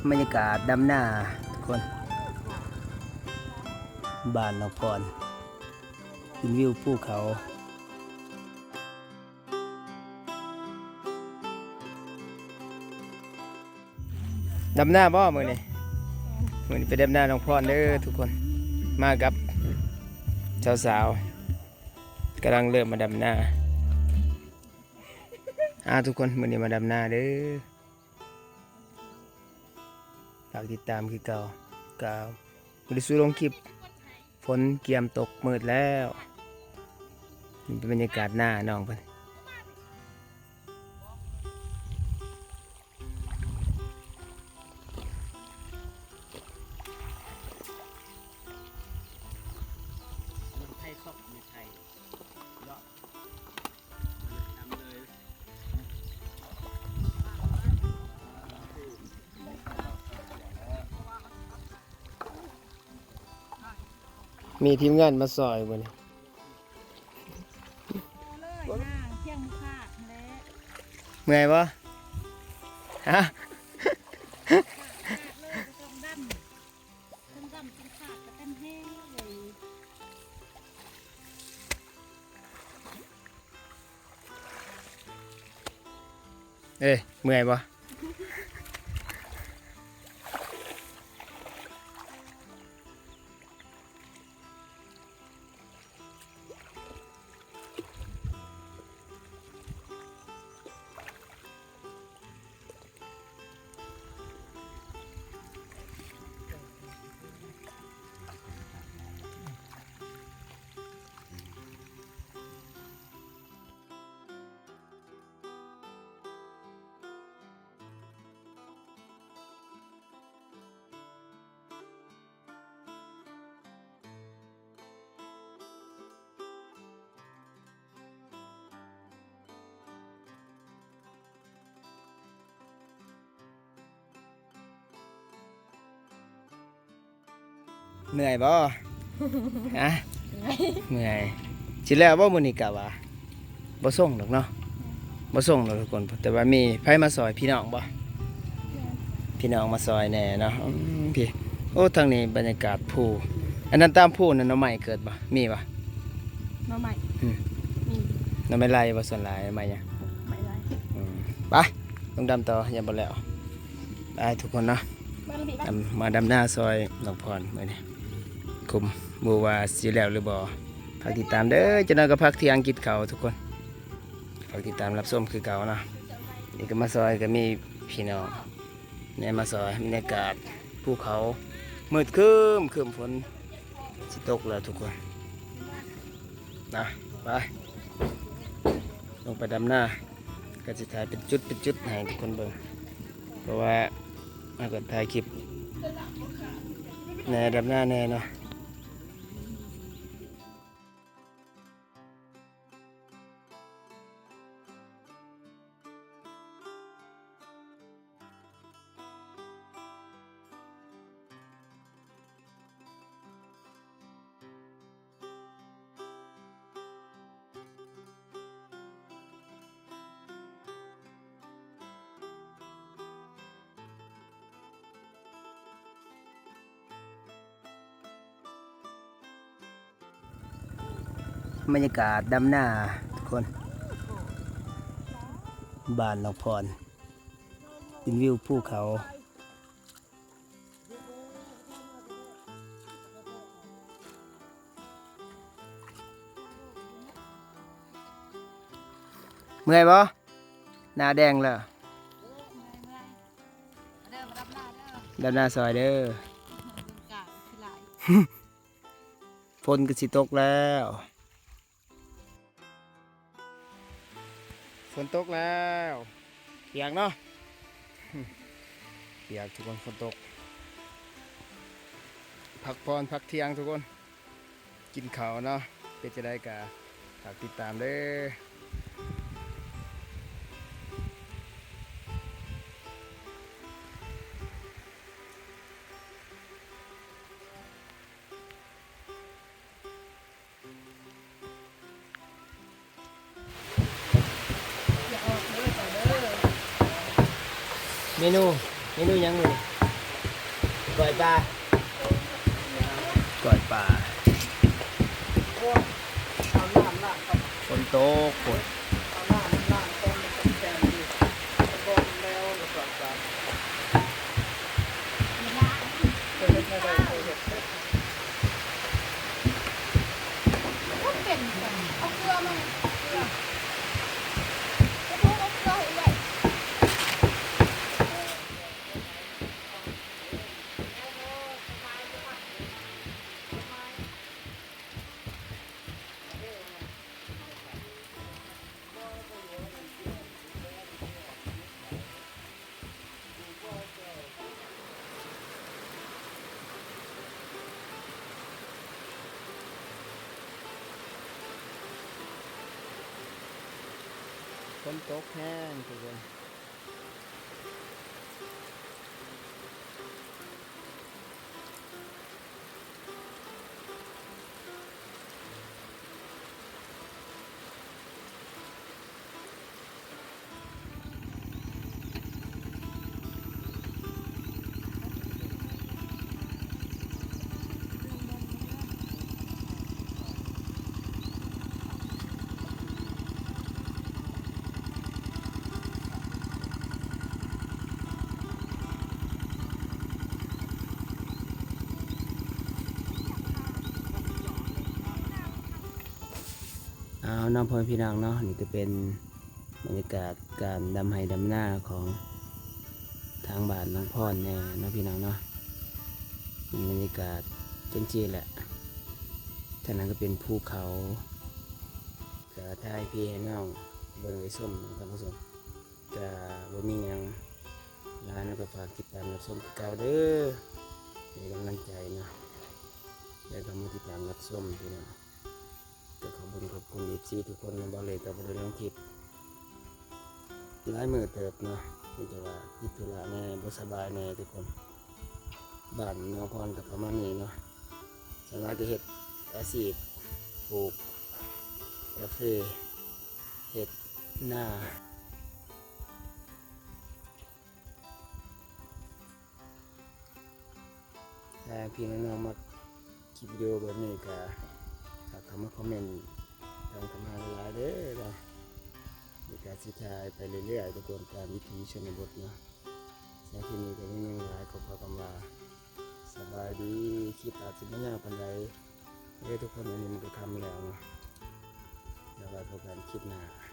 ບັນຍາກາດດຳນາທຸກຄົນ ບ້ານໜອງພອນ ເປັນວິວພູເຂົາ. ດຳນາບໍ່ມື້ນີ້? ມື້ນີ້ໄປດຳນາໜອງພອນເດີທຸກຄົນ ມາກັບສາວໆ ກຳລັງເລີ່ມມາດຳນາ. ອ່າ ທຸກຄົນ ມື້ນີ້ມາດຳນາເດີ. ຝາກຕິດຕາມຄືເກົ່າ. ກໍບໍ່ໄດ້ສູ່ລົງຄລິບ ຝົນກຽມຕົກ ມືດແລ້ວ. ນີ້ເປັນບັນຍາກາດໜ້ານ້ອງເພິ່ນ. ມີທີມງານມາຊ່ອຍບໍ່ນີ້? ເມື່ອຍບໍ່? ຮະ? ເອີ ເມື່ອຍບໍ່? ເມື່ອຍບໍ່? ຮະ? ເມື່ອຍ. ເມື່ອຍ. ຊິແລ້ວບໍ່ມື້ນີ້? ກະວ່າບໍ່ສົ່ງດອກເນາະ ບໍ່ສົ່ງດອກທຸກຄົນ ແຕ່ວ່າມີໃຜມາຊ່ອຍ ພີ່ນ້ອງບໍ່? ແມ່ນ. ພີ່ນ້ອງມາຊ່ອຍແດ່ເນາະ. ອືມ ພີ່ ໂອ້ ທາງນີ້ບັນຍາກາດພູ ອັນນັ້ນຕາມພູນັ້ນໜໍ່ໄມ້ເກີດບໍ່? ມີບໍ່? ໜໍ່ໄມ້? ອືມ ມີ. ໜໍ່ໄມ້ໄລ່ບໍ່? ສ່ວນຫຼາຍໜໍ່ໄມ້ຫຍັງ? ໄມ້ໄລ່. ອືມ ໄປ ລົງດຳຕໍ່ ຍັງບໍ່ແລ້ວ. ໄປທຸກຄົນເນາະ ມາດຳນາຊ່ອຍນ້ອງພອນມື້ນີ້ ຄຸມບໍ່ວ່າຊິແລ້ວຫຼືບໍ່. ຝາກຕິດຕາມເດີ ຈັກໜ່ອຍກໍພັກທ່ຽງກິນເຂົ້າທຸກຄົນ. ຝາກຕິດຕາມຮັບຊົມຄືເກົ່າເນາະ. ນີ້ກໍມາຊ່ອຍ ກໍມີພີ່ນ້ອງແດ່ມາຊ່ອຍ. ບັນຍາກາດພູເຂົາມືດຄຶ້ມ ຄຶ້ມຝົນຊິຕົກແລ້ວທຸກຄົນນະ. ໄປ ລົງໄປດຳນາ ກໍຊິຖ່າຍເປັນຈຸດເປັນຈຸດໃຫ້ທຸກຄົນເບິ່ງ ເພາະວ່າເຮົາກໍຖ່າຍຄລິບແດ່ ດຳນາແດ່ເນາະ. ບັນຍາກາດດຳນາທຸກຄົນ ບ້ານໜອງພອນ ເປັນວິວພູເຂົາ. ເມື່ອຍບໍ່? ໜ້າແດງແລ້ວ. ດຳນາຊ່ອຍເດີ. ຝົນກໍຊິຕົກແລ້ວ. ຝົນຕົກແລ້ວ ປຽກເນາະ ປຽກທຸກຄົນ ຝົນຕົກ. ພັກຜ່ອນພັກທ່ຽງທຸກຄົນ ກິນເຂົ້າເນາະ. ເປັນຈັ່ງໃດກໍຝາກຕິດຕາມເດີ. ເມນູ ເມນູຫຍັງມື້ນີ້? ກ້ອຍປາ ກ້ອຍປາ ໂອ້ຍ ເອົານ້ຳລ້າງກ່ອນ ຝົນຕົກພຸ້ນ ເອົານ້ຳລ້າງກ່ອນ ມັນຈັ່ງແຂງຢູ່ ກ່ອນແລ້ວ ແລ້ວກໍຈະ ເຮັດແນວໃດກໍເຮັດໄດ້ ບໍ່ເປັນຫຍັງ ເອົາເກືອມາ ເກືອ ເອົາເກືອໃຫ້ເອື້ອຍ. ຝົນຕົກແຮງ ທຸກຄົນ. ເອົາເນາະ ພໍ່ແມ່ພີ່ນ້ອງເນາະ ນີ້ກໍເປັນບັນຍາກາດການດຳໄຮ່ດຳນາຂອງທາງບ້ານນ້ອງພອນແດ່ເນາະ ພີ່ນ້ອງເນາະ ເປັນບັນຍາກາດຈັ່ງຊີ້ແຫຼະ. ທາງນັ້ນກໍເປັນພູເຂົາ ກໍຖ່າຍໃຫ້ພີ່ໃຫ້ນ້ອງເບິ່ງໃຫ້ຊົມທ່ານຜູ້ຊົມ. ກະບໍ່ມີຫຍັງຫຼາຍເນາະ ກໍຝາກຕິດຕາມຮັບຊົມຄືເກົ່າເດີ ໃຫ້ກຳລັງໃຈເນາະ ແລ້ວກໍມາຕິດຕາມຮັບຊົມພີ່ນ້ອງ. ກໍຂອບຄຸນຂອບຄຸນເອັຟຊີທຸກຄົນເນາະ ບໍ່ເລີຍກໍບໍ່ໄດ້ລົງຄລິບຫຼາຍມື້ເຕີບເນາະ ມີແຕ່ວ່າຕິດທຸລະແດ່ ບໍ່ສະບາຍແດ່ທຸກຄົນ. ບ້ານນ້ອງພອນກໍປະມານນີ້ເນາະ ສ່ວນຫຼາຍກໍເຮັດອາຊີບປູກກາເຟ ເຮັດນາ. ຖ້າພີ່ນ້ອງມັກຄລິບວິດີໂອແບບນີ້ກໍ ຝາກເຂົ້າມາຄອມເມັນກັນເຂົ້າມາຫຼາຍໆເດີເນາະ. ນີ້ກໍຊິຖ່າຍໄປເລື້ອຍໆ ທຸກຄົນ ຕາມວິຖີຊົນນະບົດເນາະ. ສຳລັບຄລິບນີ້ກໍມີຫຍັງຫຼາຍ ຂໍກ່າວຄຳວ່າສະບາຍດີ. ຄລິບອາດຊິບໍ່ຍາວປານໃດເດີທຸກຄົນ ອັນນີ້ມັນກໍຄ່ຳແລ້ວເນາະ. ແລ້ວໄວ້ພົບກັນຄລິບໜ້າ.